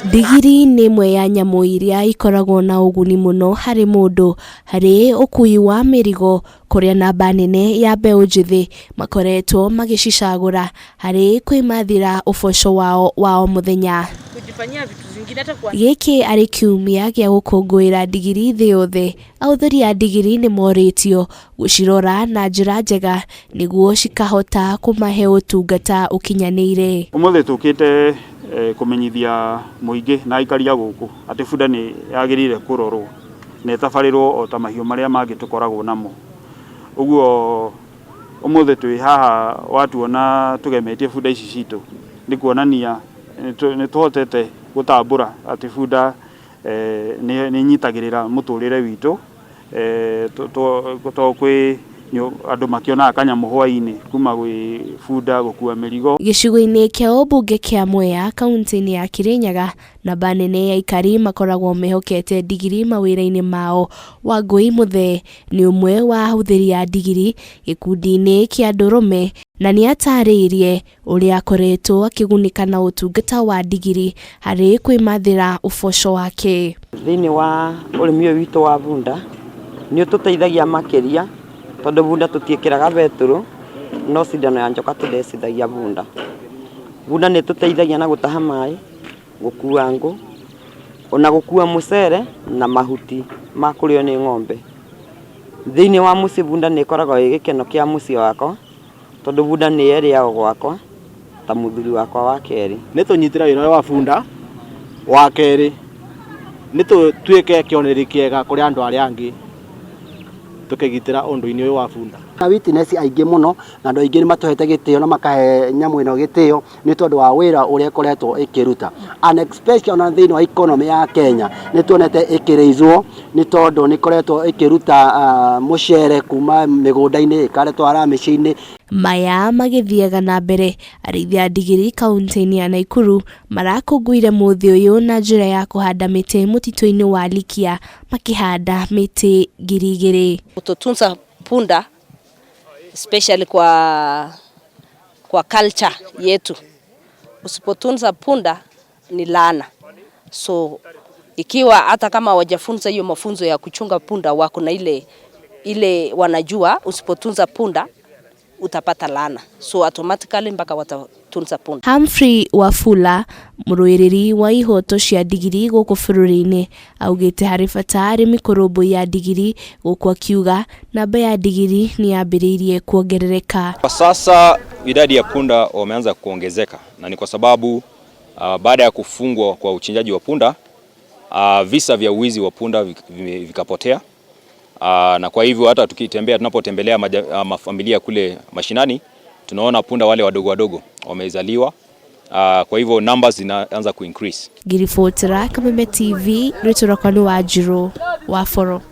Ndigiri nĩ ĩmwe ya nyamũ iria ikoragwo na ũguni mũno harĩ mũndũ harĩ ũkui wa mĩrigo kũrĩa namba nene ya mbeũ njĩthĩ makoretwo magĩcicagũra harĩ kwĩmathĩra ũboco wao wa o mũthenya. Kujifanyia vitu zingine hata kwa Gĩkĩ arĩ kiumia gĩa gũkũngũĩra ndigiri thĩ yothe, ahũthĩri a ndigiri nĩ morĩtio gũcirora na njĩra njega nĩguo cikahota kũmahe ũtungata ũkinyanĩire. Ũmũthĩ tũkĩte kũmenyithia mũingĩ na aikari a gũkũ atĩ bunda nĩ yagĩrĩire kũrorwo na ĩtabarĩrwo o ta mahiũ marĩa mangĩ tũkoragwo namo. Ũguo ũmũthĩ twĩ haha watuona tũgemetie bunda ici citũ nĩ kuonania nĩ tũhotete gũtambũra atĩ bunda nĩ ĩnyitagĩrĩra mũtũrĩre witũ to kwĩ andũ makĩonaga kanyamũ hwainĩ kuma gwĩ bunda gũkua mĩrigo. Gĩcigo-inĩ kĩa ũmbunge kĩa Mwea kaunti-inĩ ya Kirinyaga, namba nene ya aikari makoragwo mehokete ndigiri mawĩra-inĩ mao. Wangũi Muthee nĩ ũmwe wa ahũthĩri a ndigiri gĩkundi-inĩ kĩa ndũrũme na nĩ atarĩirie ũrĩa akoretwo akĩgunĩka na ũtungata wa ndigiri harĩ kwĩmathĩra ũboco wake. Thĩinĩ wa ũrĩmi ũyũ witũ wa bunda nĩ ũtũteithagia makĩria tondũ bunda tũtiĩkĩraga betũrũ no cindano ya njoka tũthecithagia bunda. Bunda nĩ ĩtũteithagia na gũtaha maĩ, gũkua ngũ ona gũkua mũcere na mahuti ma kũrĩo nĩ ng'ombe. Thĩinĩ wa mũciĩ bunda nĩ ĩkoragwo ĩ gĩkeno kĩa mũciĩ wakwa tondũ bunda nĩyo ĩrĩagwo gwakwa ta mũthuri wakwa wa kerĩ. Nĩ tũnyitĩre wĩra ũyũ wa bunda wa kerĩ nĩ tũtuĩke kĩonereria kĩega kũrĩ andũ arĩa angĩ tũkĩgitĩra ũndũ-inĩ ũyũ wa bunda. Na witness aingĩ mũno na andũ aingĩ nĩ matũhete gĩtĩo na makahe nyamũ ĩno gĩtĩo nĩ tondũ wa wĩra ũrĩa ĩkoretwo ĩkĩruta, and especially ona thĩinĩ wa economy ya Kenya nĩ tuonete ĩkĩrĩizwo nĩ tondũ nĩ ĩkoretwo ĩkĩruta mũcere kuma mĩgũnda-inĩ ĩkaretwara mĩciĩ-inĩ. Maya magĩthiaga na mbere, arĩithi a ndigiri kaunti-inĩ ya Nakuru marakũngũire mũthĩ ũyũ na njĩra ya kũhanda mĩtĩ mũtitũ-inĩ wa Likia makĩhanda mĩtĩ 2000. Kutotunza punda especially kwa culture yetu. Usipotunza punda ni laana. So ikiwa hata kama wajafunza hiyo mafunzo ya kuchunga punda, wako na ile ile wanajua usipotunza punda utapata laana. So automatically mpaka watatunza punda. Humphrey Wafula mũrũĩrĩri wa ihoto cia ndigiri gũkũ bũrũri-inĩ augĩte harĩ bata arĩmi kũrũmbũiya ndigiri gũkũ akiuga namba ya ndigiri nĩ yambĩrĩirie kuongerereka. Kwa sasa idadi ya punda wameanza kuongezeka na ni kwa sababu baada ya kufungwa kwa uchinjaji wa punda visa vya uwizi wa punda vikapotea na kwa hivyo hata tukitembea tunapotembelea mafamilia kule mashinani tunaona punda wale wadogo wadogo wamezaliwa kwa hivyo numbers zinaanza kuincrease. Ngiribotera Kameme TV rwĩtũ rwakwa nĩ Wanjirũ wa Boro.